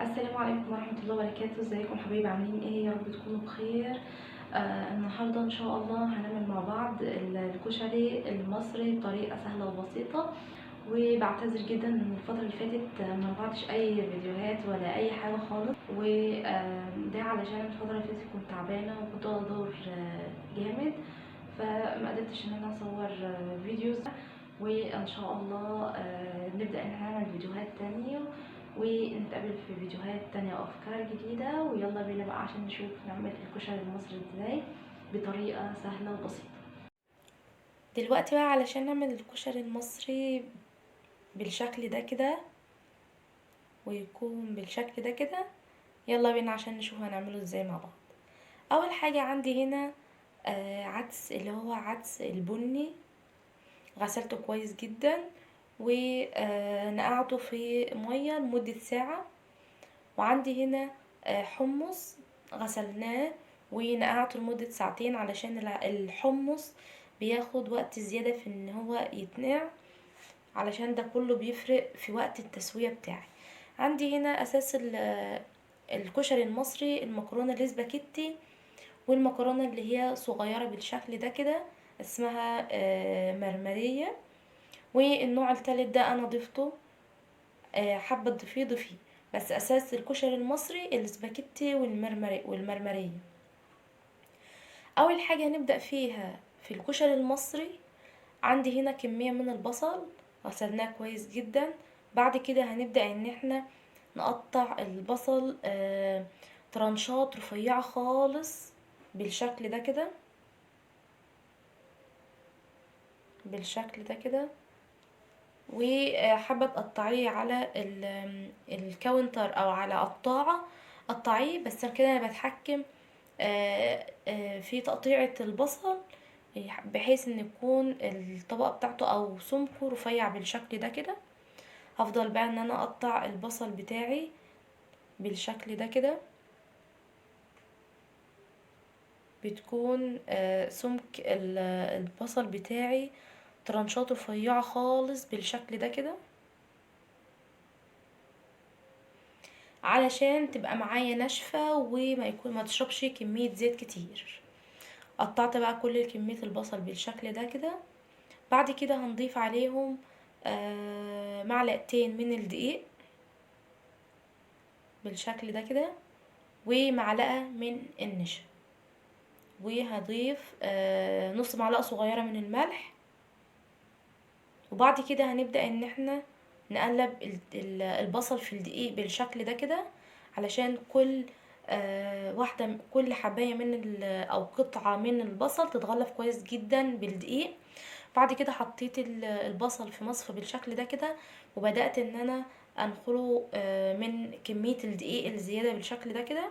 السلام عليكم ورحمة الله وبركاته. ازيكم حبايبي، عاملين ايه؟ يا رب تكونوا بخير. النهارده ان شاء الله هنعمل مع بعض الكشري المصري بطريقة سهلة وبسيطة. وبعتذر جدا ان الفترة اللي فاتت ما رفعتش اي فيديوهات ولا اي حاجة خالص، وده علشان الفترة اللي فاتت كنت تعبانة وكنت ادور جامد، فما قدرتش ان انا اصور videos. وان شاء الله نبدأ ان احنا نعمل فيديوهات تانية ونتقابل في فيديوهات تانية وافكار جديدة. ويلا بينا بقى عشان نشوف نعمل الكشري المصري ازاي بطريقة سهلة وبسيطة. دلوقتي بقى علشان نعمل الكشري المصري بالشكل ده كده ويكون بالشكل ده كده، يلا بينا عشان نشوف هنعمله ازاي مع بعض. اول حاجة عندي هنا عدس، اللي هو عدس البني، غسلته كويس جدا ونقعته في مية لمدة ساعة. وعندي هنا حمص غسلناه ونقعته لمدة ساعتين علشان الحمص بياخد وقت زيادة في ان هو يتنقع، علشان ده كله بيفرق في وقت التسوية بتاعي. عندي هنا اساس الكشري المصري المكرونة الاسباجيتي، والمكرونة اللي هي صغيرة بالشكل ده كده اسمها مرمرية. والنوع التالت ده انا ضفته، حابة تضيفيه ضيفيه، بس اساس الكشري المصري الاسباجيتي والمرمرية. اول حاجة هنبدأ فيها في الكشري المصري، عندي هنا كمية من البصل غسلناه كويس جدا. بعد كده هنبدأ ان احنا نقطع البصل ترانشات رفيعة خالص بالشكل ده كده، بالشكل ده كده. وحابة تقطعيه على ال counter او على قطاعة قطعيه، بس كده انا بتحكم في تقطيعة البصل بحيث ان يكون الطبقة بتاعته او سمكة رفيع بالشكل ده كده. هفضل بقى ان انا اقطع البصل بتاعي بالشكل ده كده، بتكون سمك البصل بتاعي ترانشات رفيعة خالص بالشكل ده كده، علشان تبقى معايا ناشفة وما يكون ما تشربش كمية زيت كتير. قطعت بقى كل كمية البصل بالشكل ده كده. بعد كده هنضيف عليهم معلقتين من الدقيق بالشكل ده كده، ومعلقة من النشا، وهضيف نص معلقة صغيرة من الملح. وبعد كده هنبدأ ان احنا نقلب البصل في الدقيق بالشكل ده كده، علشان كل واحدة، كل حباية من او قطعة من البصل تتغلف كويس جدا بالدقيق. بعد كده حطيت البصل في مصفى بالشكل ده كده، وبدأت ان انا انخله من كمية الدقيق الزيادة بالشكل ده كده.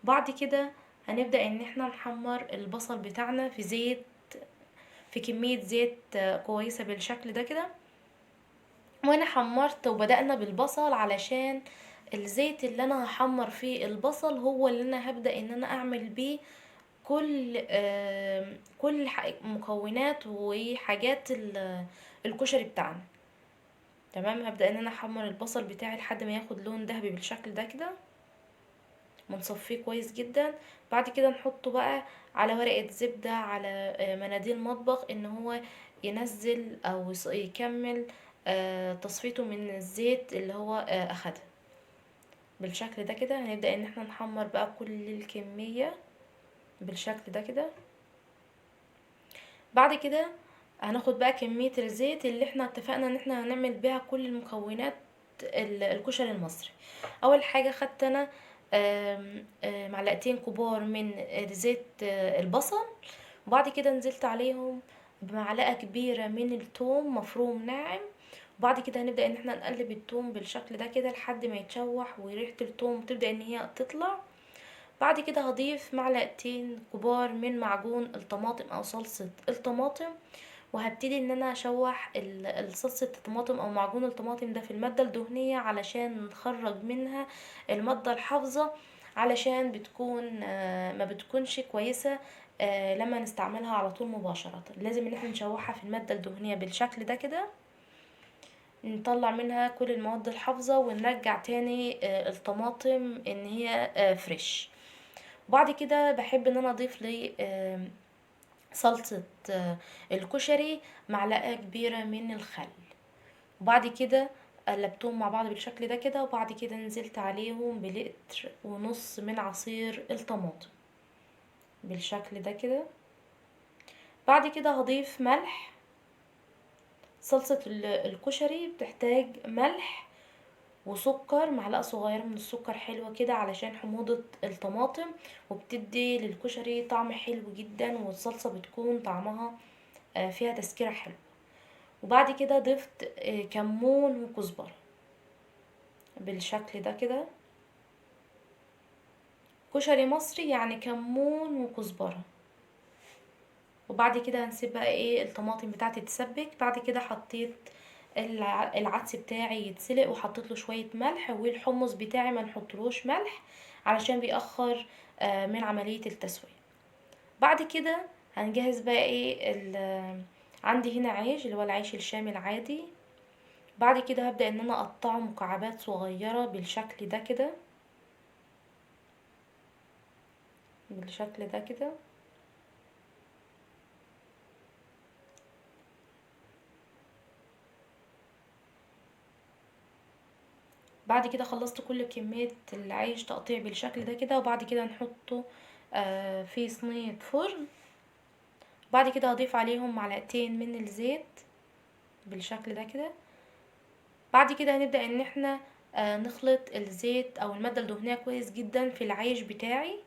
بعد كده هنبدأ ان احنا نحمر البصل بتاعنا في زيت، في كمية زيت كويسة بالشكل ده كده. وانا حمرت وبدأنا بالبصل علشان الزيت اللي انا هحمر فيه البصل هو اللي انا هبدأ ان انا اعمل بيه كل مكونات وحاجات الكشري بتاعنا. تمام. هبدأ ان انا احمر البصل بتاعي لحد ما ياخد لون ذهبي بالشكل ده كده، ونصفيه كويس جدا. بعد كده نحطه بقى على ورقة زبدة، على مناديل مطبخ، ان هو ينزل او يكمل تصفيته من الزيت اللي هو اخدها بالشكل ده كده. هنبدأ ان احنا نحمر بقى كل الكمية بالشكل ده كده. بعد كده هناخد بقى كمية الزيت اللي احنا اتفقنا ان احنا هنعمل بيها كل المكونات الكشري المصري. اول حاجة خدت انا معلقتين كبار من زيت البصل، وبعد كده نزلت عليهم بمعلقة كبيرة من التوم مفروم ناعم. وبعد كده هنبدأ ان احنا نقلب التوم بالشكل ده كده لحد ما يتشوح وريحة التوم تبدأ ان هي تطلع. بعد كده هضيف معلقتين كبار من معجون الطماطم او صلصة الطماطم، وهبتدي ان انا اشوح صلصة الطماطم او معجون الطماطم ده في المادة الدهنية علشان نخرج منها المادة الحافظة، علشان ما بتكونش كويسة لما نستعملها على طول مباشرة. لازم ان احنا نشوحها في المادة الدهنية بالشكل ده كده. نطلع منها كل المواد الحافظة ونرجع تاني الطماطم ان هي fresh. وبعد كده بحب ان انا اضيف لي صلصة الكشري معلقة كبيرة من الخل. وبعد كده قلبتهم مع بعض بالشكل ده كده. وبعد كده نزلت عليهم بلتر ونص من عصير الطماطم بالشكل ده كده. بعد كده هضيف ملح. صلصة الكشري بتحتاج ملح وسكر، معلقة صغيرة من السكر حلوة كده علشان حموضة الطماطم، وبتدي للكشري طعم حلو جدا، والصلصة بتكون طعمها فيها تسكيرة حلوة. وبعد كده ضفت كمون وكزبرة بالشكل ده كده. كشري مصري يعني كمون وكزبرة. وبعد كده هنسيب بقى الطماطم بتاعتي تتسبك. بعد كده حطيت العدس بتاعي يتسلق، وحطيت له شوية ملح، والحمص بتاعي ما نحطلوش ملح علشان بيأخر من عملية التسوية. بعد كده هنجهز بقى عندي هنا عيش اللي هو العيش الشامي العادي. بعد كده هبدأ ان انا اقطعه مكعبات صغيرة بالشكل ده كده، بالشكل ده كده. بعد كده خلصت كل كمية العيش تقطيع بالشكل ده كده. وبعد كده نحطه في صينية فرن. بعد كده هضيف عليهم معلقتين من الزيت بالشكل ده كده. بعد كده هنبدأ ان احنا نخلط الزيت او المادة الدهنية كويس جدا في العيش بتاعي،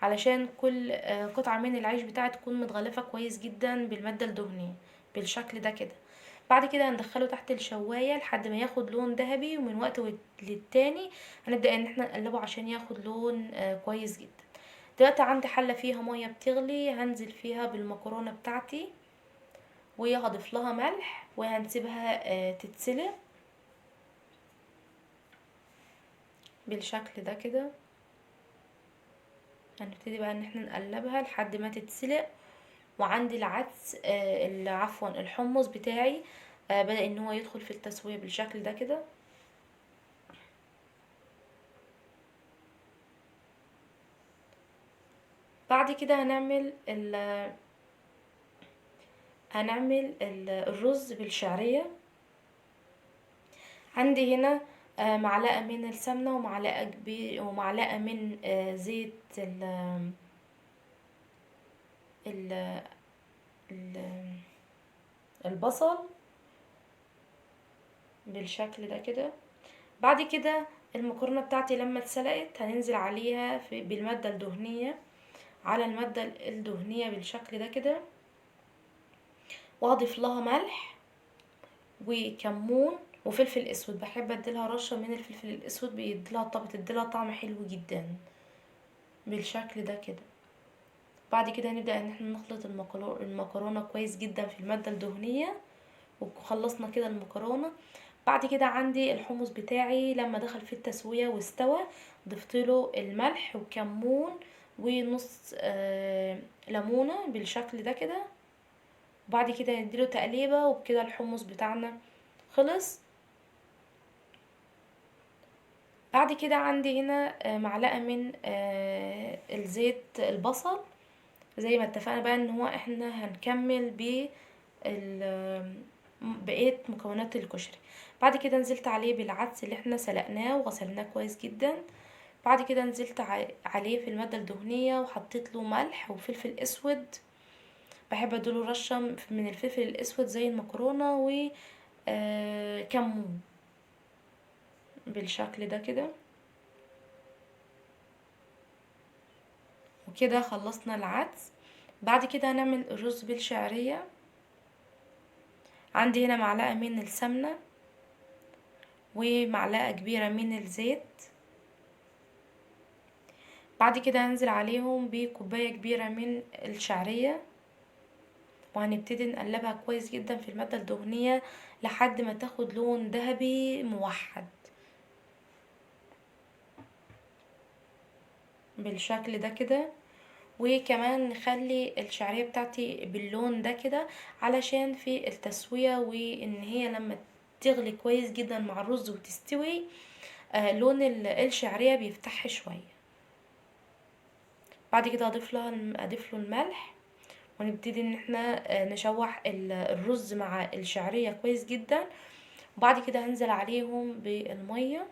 علشان كل قطعة من العيش بتاعي تكون متغلفة كويس جدا بالمادة الدهنية بالشكل ده كده. بعد كده هندخله تحت الشواية لحد ما ياخد لون ذهبي، ومن وقت للتاني هنبدأ ان احنا نقلبه عشان ياخد لون كويس جدا. دلوقتي عندي حلة فيها مية بتغلي، هنزل فيها بالمكرونة بتاعتي وهضيف لها ملح، وهنسيبها تتسلق بالشكل ده كده. هنبتدي بقى ان احنا نقلبها لحد ما تتسلق. وعندي العدس، عفوا الحمص بتاعي، بدأ ان هو يدخل في التسوية بالشكل ده كده. بعد كده هنعمل الرز بالشعرية. عندي هنا معلقة من السمنة ومعلقة كبيرة ومعلقة من زيت البصل بالشكل ده كده. بعد كده المكرونة بتاعتي لما اتسلقت هننزل عليها بالمادة الدهنية، على المادة الدهنية بالشكل ده كده، وهضيف لها ملح وكمون وفلفل اسود. بحب اديلها رشة من الفلفل الاسود، بتديلها طعم حلو جدا بالشكل ده كده. بعد كده هنبدأ ان احنا نخلط المكرونة كويس جدا في المادة الدهنية. وخلصنا كده المكرونة. بعد كده عندي الحمص بتاعي لما دخل في التسوية واستوى ضفت له الملح وكمون ونص ليمونة بالشكل ده كده. وبعد كده نديله تقليبة، وبكده الحمص بتاعنا خلص. بعد كده عندي هنا معلقة من الزيت البصل. زي ما اتفقنا بقى ان هو احنا هنكمل بقية مكونات الكشري. بعد كده نزلت عليه بالعدس اللي احنا سلقناه وغسلناه كويس جدا. بعد كده نزلت عليه في المادة الدهنية وحطيت له ملح وفلفل اسود. بحب اديله رشة من الفلفل الاسود زي المكرونة، و كمون بالشكل ده كده. وكده خلصنا العدس. بعد كده هنعمل الرز بالشعرية. عندي هنا معلقة من السمنة ومعلقة كبيرة من الزيت. بعد كده هنزل عليهم بكوباية كبيرة من الشعرية، وهنبتدي نقلبها كويس جدا في المادة الدهنية لحد ما تاخد لون ذهبي موحد بالشكل ده كده. وكمان نخلي الشعرية بتاعتي باللون ده كده علشان في التسوية، وان هي لما تغلي كويس جدا مع الرز وتستوي، لون الشعرية بيفتح شوية. بعد كده اضيف له الملح، ونبتدي ان احنا نشوح الرز مع الشعرية كويس جدا. وبعد كده هنزل عليهم بالمية.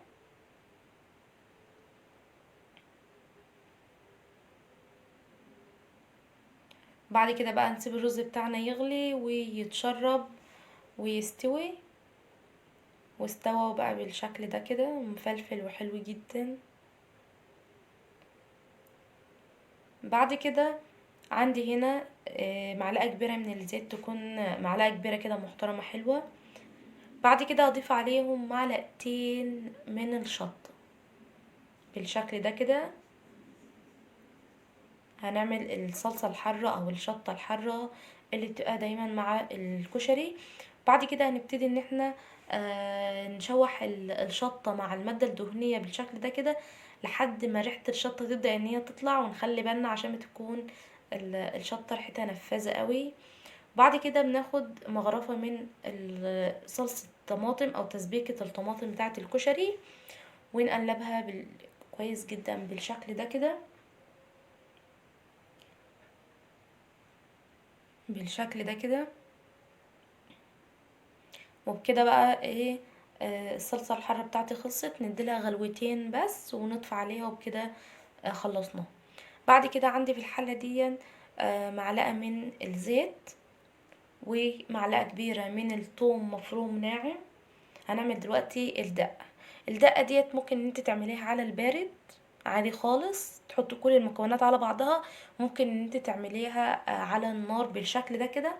بعد كده بقى نسيب الرز بتاعنا يغلي ويتشرب ويستوي، واستوى بقى بالشكل ده كده مفلفل وحلو جدا. بعد كده عندي هنا معلقة كبيرة من الزيت، تكون معلقة كبيرة كده محترمة حلوة. بعد كده اضيف عليهم معلقتين من الشطة بالشكل ده كده. هنعمل الصلصة الحارة او الشطة الحارة اللي بتبقى دايما مع الكشري. بعد كده هنبتدي ان احنا نشوح الشطة مع المادة الدهنية بالشكل ده كده لحد ما ريحة الشطة تبدأ ان هي تطلع، ونخلي بالنا عشان ما تكون الشطة ريحتها نفاذة قوي. بعد كده بناخد مغرفة من صلصة الطماطم او تسبيكة الطماطم بتاعة الكشري، ونقلبها كويس جدا بالشكل ده كده، بالشكل ده كده. وبكده بقى الصلصة الحارة بتاعتي خلصت. نديلها غلوتين بس ونطفي عليها، وبكده خلصناها. بعد كده عندي في الحلة دي معلقة من الزيت ومعلقة كبيرة من الثوم مفروم ناعم. هنعمل دلوقتي الدقة. الدقة ديت ممكن ان انت تعمليها على البارد عادي خالص، تحط كل المكونات على بعضها. ممكن ان انت تعمليها على النار بالشكل ده كده،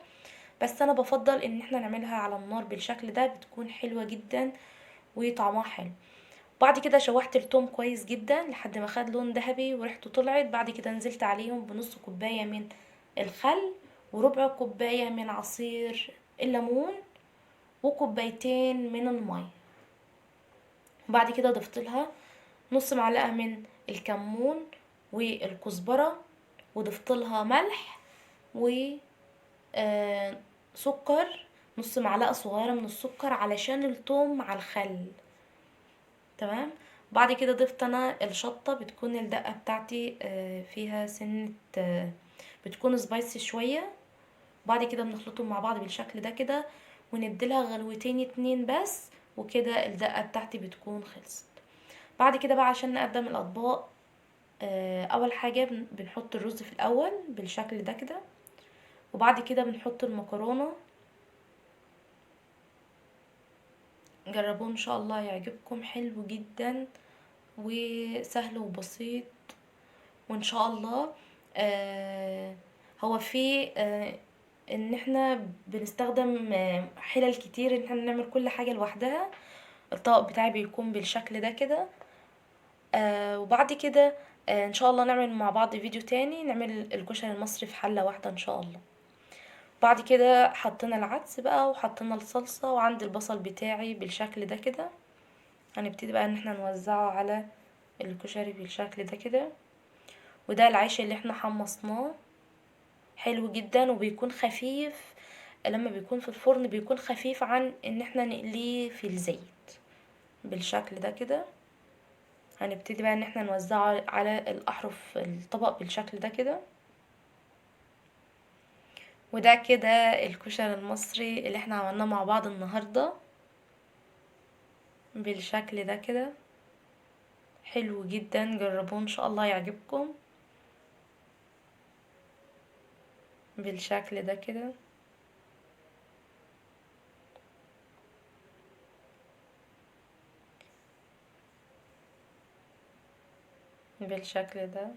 بس انا بفضل ان احنا نعملها على النار بالشكل ده، بتكون حلوة جدا وطعمها حلو. بعد كده شوحت التوم كويس جدا لحد ما خد لون ذهبي وريحته طلعت. بعد كده نزلت عليهم بنص كوباية من الخل وربع كوباية من عصير الليمون وكوبايتين من المية. وبعد كده ضفت لها نص معلقة من الكمون والكزبرة، وضفت لها ملح و سكر، نص معلقة صغيرة من السكر علشان التوم مع الخل. تمام. بعد كده ضفت انا الشطة، بتكون الدقة بتاعتي فيها سنة، بتكون سبايسي شوية. بعد كده بنخلطهم مع بعض بالشكل ده كده، ونديلها غلوتين 2 بس، وكده الدقة بتاعتي بتكون خلصت. بعد كده بقى عشان نقدم الاطباق، اول حاجة بنحط الرز في الاول بالشكل ده كده، وبعد كده بنحط المكرونة. جربوه ان شاء الله يعجبكم، حلو جدا وسهل وبسيط. وان شاء الله هو في ان احنا بنستخدم حلل كتير ان احنا نعمل كل حاجة لوحدها. الطبق بتاعي بيكون بالشكل ده كده. وبعد كده ان شاء الله نعمل مع بعض فيديو تاني، نعمل الكشري المصري في حلة واحدة ان شاء الله. بعد كده حطينا العدس بقى وحطينا الصلصة، وعندي البصل بتاعي بالشكل ده كده. هنبتدي بقى ان احنا نوزعه على الكشري بالشكل ده كده. وده العيش اللي احنا حمصناه، حلو جدا وبيكون خفيف لما بيكون في الفرن، بيكون خفيف عن ان احنا نقليه في الزيت بالشكل ده كده. هنبتدي بقى ان احنا نوزعه على الاحرف الطبق بالشكل ده كده. وده كده الكشري المصري اللي احنا عملناه مع بعض النهارده بالشكل ده كده، حلو جدا، جربوه ان شاء الله يعجبكم بالشكل ده كده. بالشكل ده.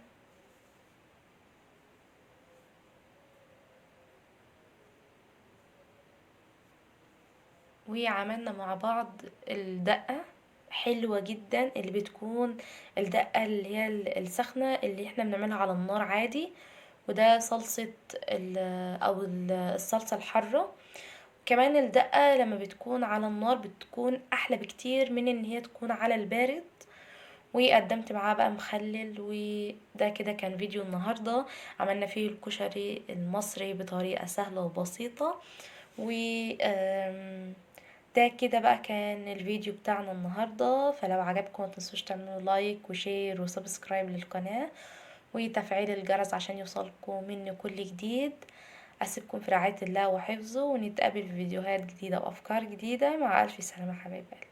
وعملنا مع بعض الدقة حلوة جدا، اللي بتكون الدقة اللي هي السخنة اللي احنا بنعملها على النار عادي. وده صلصة او الصلصة الحارة. كمان الدقة لما بتكون على النار بتكون احلى بكتير من ان هي تكون على البارد. وقدمت معاه بقى مخلل. وده كده كان فيديو النهاردة، عملنا فيه الكشري المصري بطريقة سهلة وبسيطة. و ده كده بقى كان الفيديو بتاعنا النهاردة. فلو عجبكم ما تنسوش تعملوا like و share و subscribe للقناة وتفعيل الجرس عشان يوصلكم مني كل جديد. اسيبكم في رعاية الله وحفظه، ونتقابل في فيديوهات جديدة وافكار جديدة. مع الف سلامة حبايب قلبي.